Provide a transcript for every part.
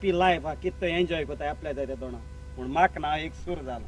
Happy life हा, कितें enjoy करता आपल्या जाय ते तोंडा, पूण म्हाका ना एक सूर जाला.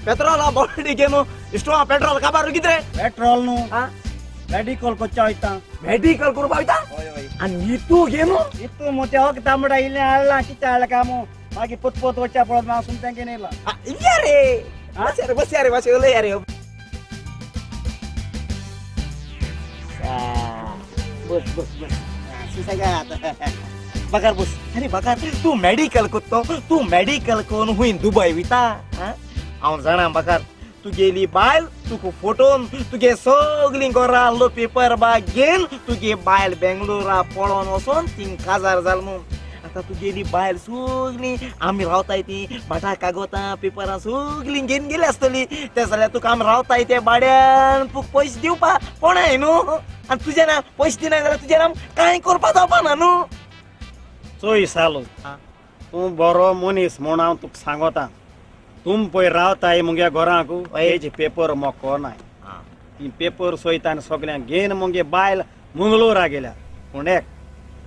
पेट्रोल बॉडी घेवन इश्टो पेट्रोल काबार कितें पेट्रोल न्हू मेडिकल कोच्चा वयता. मेडिकल करपा वयता आनी इतू घेवन इतू मोटे वखदां म्हणटा इल्लें हाडलां, कितें हाडलां काय मू मागीर पोत पोत वचच्या पळोवन हांव सुमतें घेवन येयलां. इल्ल्या रे बस रे बस रे मातशें उलय रे. बस बस बस सुसेगाद बघार बस. अरे बघार तूं मेडिकल करतो, तूं मेडिकल करून हुंय दुबय वयता. हांव जाणा बघार तुगेली बायल तुका फोटोन तुगे सगळीं घरा लो पेपर बा घेवन तुगे बायल बेंगलोरा पळोवन वचोन थिंग काजार जाल म्हूण. आतां तुगेली बायल सगळीं आमी रावताय ती भाटां कागोतां पेपरां सगळीं घेवन गेली आसतली. ते जाल्यार तुका आमी रावताय ते भाड्यान तुका पयशे दिवपा कोणाय न्हू, आनी तुजें नांव पयशे दिनाय जाल्यार तुजें नांव कांय करपा जावपा ना न्हू. चोय सालू, तूं बरो मनीस म्हूण हांव तुका सांगोता. तुम पळय रावताय मुगे घरांक हेजे पेपर मोको नाय, ती पेपर सोयता आनी सगळ्यांक घेवन मुगे बायल मंगळूरा गेल्या. पूण एक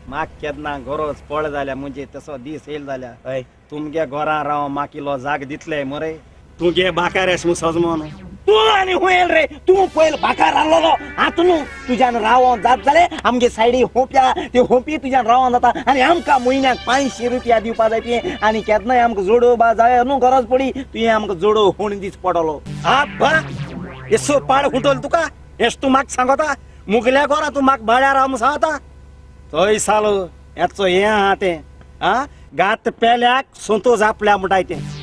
म्हाका केन्ना गरज पड जाल्यार म्हणजे तसो दीस येयल जाल्यार तुमगे घरां राव म्हाका इल्लो जाग दितले मरे. तुगे बाकार एश म्हूण सजमो न्हू. तूं आनी खूंय येयल रे? तूं पयल बाकार आहलोलो आतां न्हू तुज्यान रावोन जात जाल्यार आमगे सायडी होंप्या ती होंपी तुज्यान रावोन जाता आनी आमकां म्हयन्याक 500 रुपया दिवपा जाय ती. आनी केन्नाय आमकां जोडो बा जाय न्हू गरज पडी तुवें आमकां जोडो होण दीस पडलो. आब्बा येसो पाड हुंटोल तुका एश तूं म्हाका सांगता. मुगल्या घरा तूं म्हाका भाड्यार राव म्हूण सांगता. थंय सालो येचो हें आहा तें आं गात पेल्याक संतोष आपल्या म्हणटाय तें.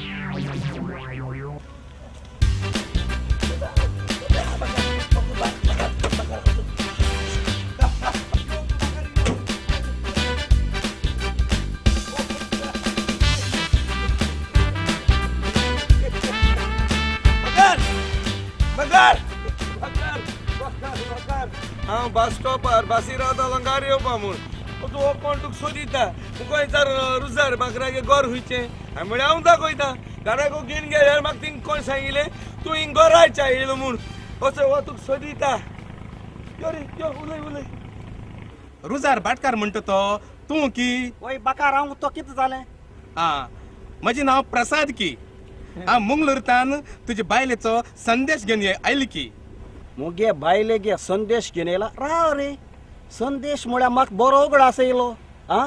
हांव बस स्टॉपार बसी रावता लंगार येवपा म्हूण तूं हो कोण तुका सोदिता तुका विचार रुजार बाकरागे गोर खुंयचें. हांवें म्हळें हांव दाखयता घराक घेवन गेल्यार म्हाका थिंग कोण सांगिल्लें तूं हिंग गोरायच्या येयलो म्हूण असो हो तुका सोदिता. यो रे यो उलय उलय. रुजार भाटकार म्हणटा तो तूं की? वय बाकार हांव तो कितें जालें? आं म्हजें नांव प्रसाद की. हांव मंगळूरतान तुजे बायलेचो संदेश घेवन आयलो की. मुगे बायले गे संदेश घेवन येयला. राव रे संदेश म्हळ्यार म्हाका बरो उगडास येयलो. आं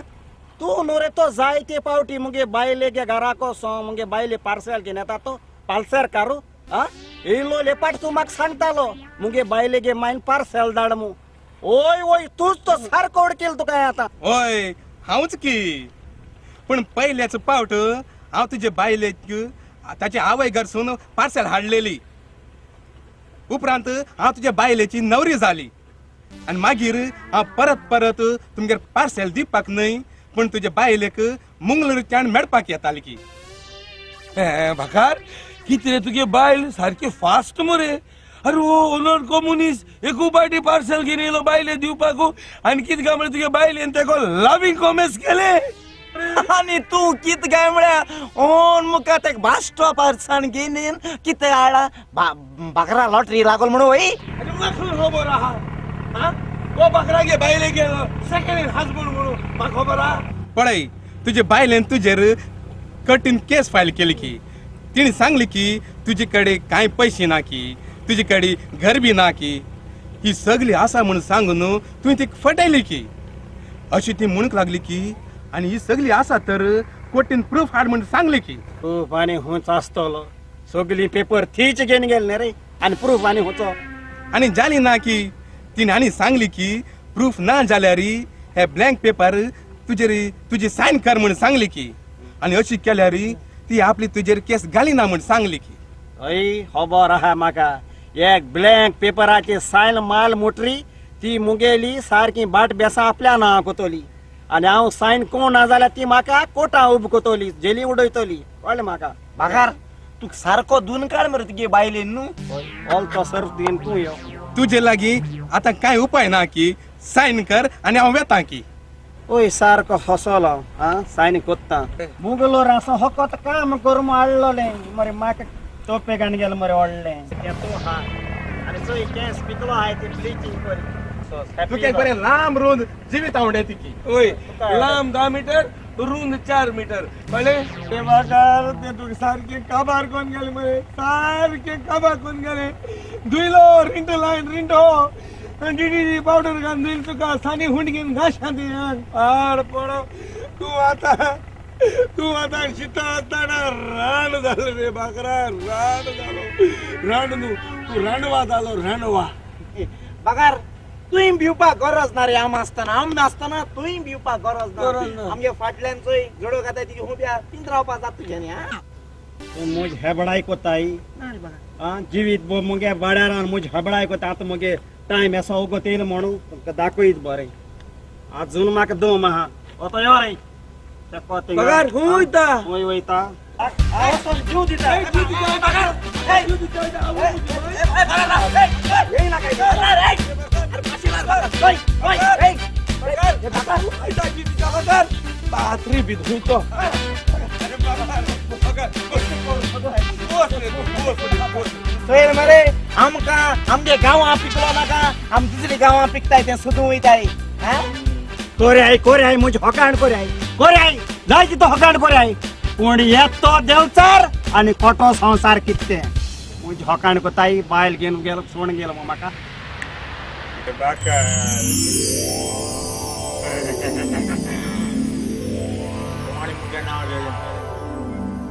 तूं न्हू रे तो जायते पावटी मुगे बायले गे घराक वचोन मुगे बायले पार्सल घेवन येता तो पार्सल कारू. आं येयलो लेपाट तूं म्हाका सांगतालो मुगे बायले गे मायन पार्सल धाड म्हूण. ओय ओय तूंच तो सारको उडकेल तुका आतां. हय हांवच की, पूण पयल्याच पावट हांव तुजे बायलेक ताचे आवय घरसून पार्सल हाडलेली. उपरांत हांव तुज्या बायलेची नवरी जाली आनी मागीर हांव परत परत तुमगेर पार्सल दिवपाक न्हय पूण तुजे बायलेक मंगळूरच्यान मेळपाक येताली की. भाकार कितें रे तुगे बायल सारकी फास्ट मरे. अरे हो ओनर मनीस एकू पाटी पार्सल घेवन येयलो बायले दिवपाक आनी कितें काय म्हळ्यार तुगे बायलेन तेका लावींग कॉमेस केलें. आनी तूं कितें काय म्हळ्यार ओन मुखार तेका बस स्टॉपार सान घेवन कितें हाडला बाकरा लॉटरी लागल म्हणून. वय म्हाका खबर आहा हो बाकरागे बायले गेलो सेकंड हजबंड म्हणून म्हाका खबर आहा. पळय तुजे बायलेन तुजेर कठीण केस फायल केली की. तिणें सांगली की तुजे कडेन कांय पयशे ना की, तुजे कडेन घर बी ना की, ही सगळी आसा म्हूण सांगून तुवें तिका फटयली की. अशी ती म्हणूंक लागली की आनी ही सगळी आसा तर कोर्टीन प्रूफ हाड म्हूण सांगली की. प्रूफ आनी हुंच आसतलो सगळी पेपर थीच घेवन गेले न्ही रे आनी प्रूफ आनी हुंचो. आनी जाली ना की तिणें आनी सांगली की प्रूफ ना जाल्यार हे ब्लँक पेपर तुजेर तुजी सायन कर म्हूण सांगली की. आनी अशी केल्यार ती आपली तुजेर केस घाली ना म्हूण सांगली की. हय खबर आहा म्हाका एक ब्लँक पेपराची सायन माल मोटरी ती मुगेली सारकी बाट बेसां आपल्या नांवा कोतोली आनी हांव सायन कोण ना जाल्यार ती म्हाका कोर्टां उब कोतोली जेली उडयतली. कळ्ळें म्हाका? बाकार तुका सारको धुवन काड मरे तुगे बायलेन न्हू. ऑल तो सर्फ दिन तूं यो. तुजे लागीं आतां कांय उपाय ना की सायन कर आनी हांव वेता की. ओय सारको हसलो हांव आं सायन कोत्ता मुगलोर आसा होकोत काम करून हाडलोलें मरे म्हाका तोपे घाण गेलें मरे व्हडलें तें तूं हा आनी चोय केंस पिकलो आहाय ते ब्लिचींग करी. तुका बरें लांब रुंद जिवीत आवडे तिकी. ओय लांब 10 मिटर रुंद 4 मिटर कळ्ळें. ते बाकार ते तुका सारकें काबार कोन गेलें मरे सारकें काबार कोन गेलें. धुयलो रिंट लायन रिंट हो डीडीडी पावडर घालून धुयल तुका सानी हुंडगीन घाशां दी पाड पडो. तूं आतां शिता आसतना रांड जालो रे बाकरा रांड जालो रांड न्हू तूं रांडवा जालो रांडवा. बाकार तुंय भिवपाक गरज ना रे. आम आसतना आम नासतना तुंय भिवपाक गरज ना. आमगे फाटल्यान चोय जोडो खाता ती हुब्या तीन रावपाक जाता तुज्यानी. तूं मुज हेबडाय कोताय आं जिवीत मुगे वाड्यार मुज हेबडाय कोता. आतां मुगे टायम एसो उगो येयलो म्हणून तुमकां दाखयत बरें. आजून म्हाका दम आहा. आतां यो रे पगार खंय वयता खंय वयता जीव दिता. पात्री बी धुयतो. चोय मरे आमकां आमगे गांवां पिकलो नाका आम दुसरी गांवां पिकताय तें सोदूं वयताय. कोरे कोरे I मुज होकाण कोरे I कोरे I जाय तितो होकाण कोरे I पूण येत तो देवचार आनी खोटो संवसार कितें मुज होकाण कोताय बायल घेवन गेलो सोण गेलो म्हाका.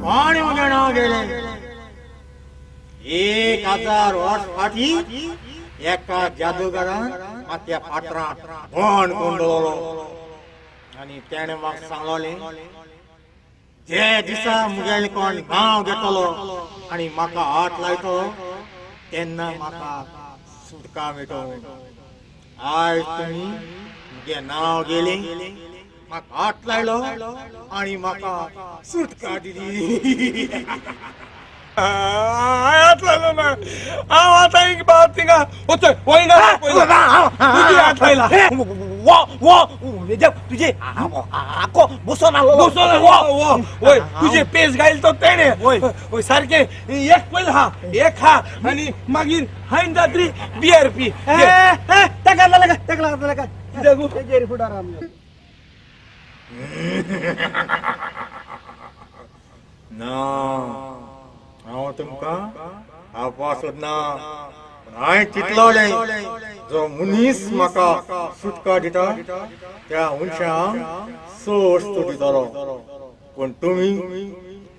कोण मुगे नांव गेलें? 1000 वर्स फाटीं एका जादूगारान मात्या फातरान भण कोंडलो आनी तेणें म्हाका सांगलोलें जे दिसा मुगेलें कोण नांव घेतलो आनी म्हाका हात लायतलो तेन्ना म्हाका सुटका मेळटलो. आयज तुमी मुगे नांव गेलें म्हाका हात लायलो आनी म्हाका सुटका दिली. हात लायलो ना हांव आतां एक बाब थिंगा वचय वयना हात लायला तुजे आको बसोन आसलो वय तुजे पेज घायल तो तेणें. वय सारकें एक पयलीं हा एक हा आनी मागीर हायन जात्री बियर पी. ताका लागा ताका लागा कित्याक फुडार आमगे ना हांव तुमकां खावपा सोदना. हांवें चिंतलोलें जो मनीस म्हाका सुटका दिता त्या मनशाक 6 वस्तू दितलो. पूण तुमी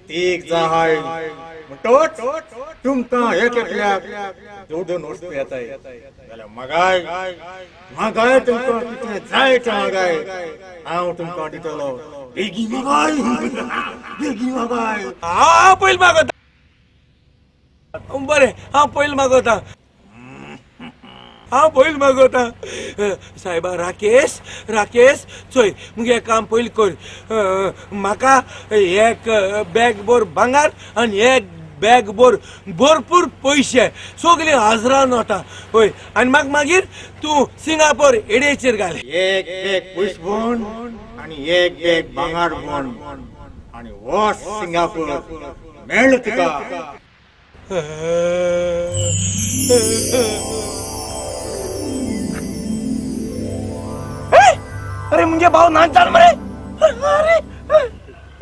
तीग जाय म्हणटच तुमकां एक एकल्याक 2-2 वस्तू येताय जाल्यार म्हाकाय म्हाकाय तुमकां कितें जाय तें म्हाकाय हांव तुमकां दितलो. बेगीन म्हाकाय बेगीन म्हाकाय. हांव पयलीं मागता. बरें हांव पयलीं मागता. हांव पयलीं मागता. सायबा राकेश राकेश चोय मुगे काम पयलीं कर. म्हाका एक बॅग भर भांगर आनी एक बॅग भर भरपूर पयशे सगळे हजरां नोटां. हय आनी म्हाका मागीर तूं सिंगापूर एडेचेर घाल. एक बॅग पयशे बोन आनी एक बॅग भांगर बोन आनी वच सिंगापूर मेळ्ळो तुका. अरे मुगे भाव नाच जाल मरे.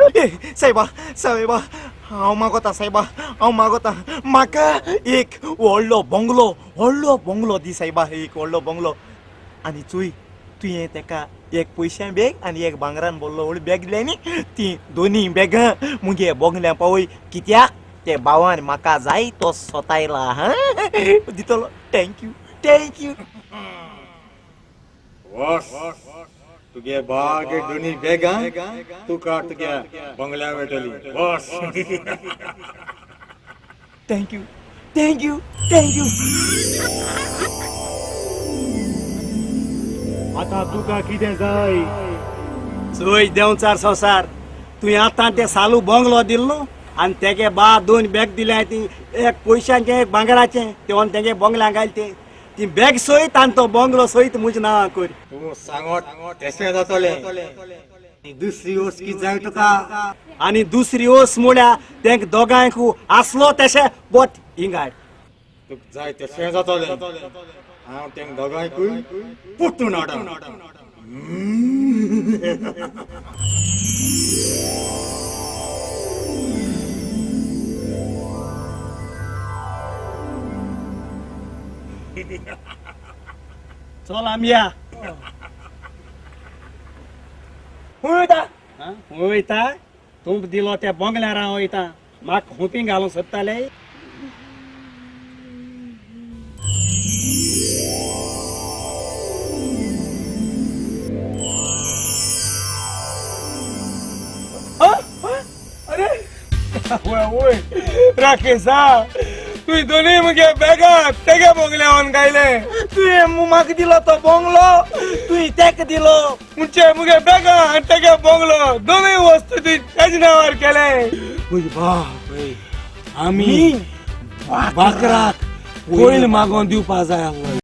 अरे सायबा सायबा हांव मागोता सायबा हांव मागोता म्हाका एक व्हडलो बंगलो व्हडलो बंगलो दी सायबा एक व्हडलो बंगलो. आनी चोय तुवें तेका एक पयशां बॅग आनी एक भांगरान भरलो व्हडलो बॅग दिलें न्ही ती दोनी बॅगां मुगे बंगल्या पावय. कित्याक ते भावान म्हाका जाय तो सोतायला. हां दितलो. Thank you thank you. तुगे बागे दोनी बॅगां तुका तुग्या बंगल्या मेळटली. बस. Thank you thank you thank you. आतां तुका कितें जाय चोय देंवचार संवसार. तुवें आतां ते सालू बंगलो दिल्लो आनी तेगे बा 2 बॅग दिले ती, एक पयशांचें एक भांगराचें, तेवन तेगे बंगल्यां घाल ते ती बॅग सयत आनी तो बंगलो सयत म्हज्या नांवा कर. तूं सांगत तेशें जातलें. दुसरी वस्त कितें जाय तुका? आनी दुसरी वस्त म्हळ्यार तेंक दोगांयक आसलो तेशें बोट हिंगाड. तुका जाय तेशें जातलें. हांव तेंक दोगांयकूय पुटून हाडा. चल आमया. खंय वयता? खंय वयता? तूं दिलो त्या बंगल्यार हांव वयता. म्हाका हुपी घालूंक सोदताले. अरे वय राकेशा, तुवें दोनूय मुगे बॅगां तेगे बंगल्यावन गायले. तुवें म्हाका दिलो तो बंगलो, तुवें तेका दिलो. म्हणजे मुगे बॅगां आनी तेगे बंगलो दोनूय वस्तू तुवें तेज नांवार केले. म्हजे बाप, आमी बाकराक कोयल मागोवन दिवपा जाय आसलो.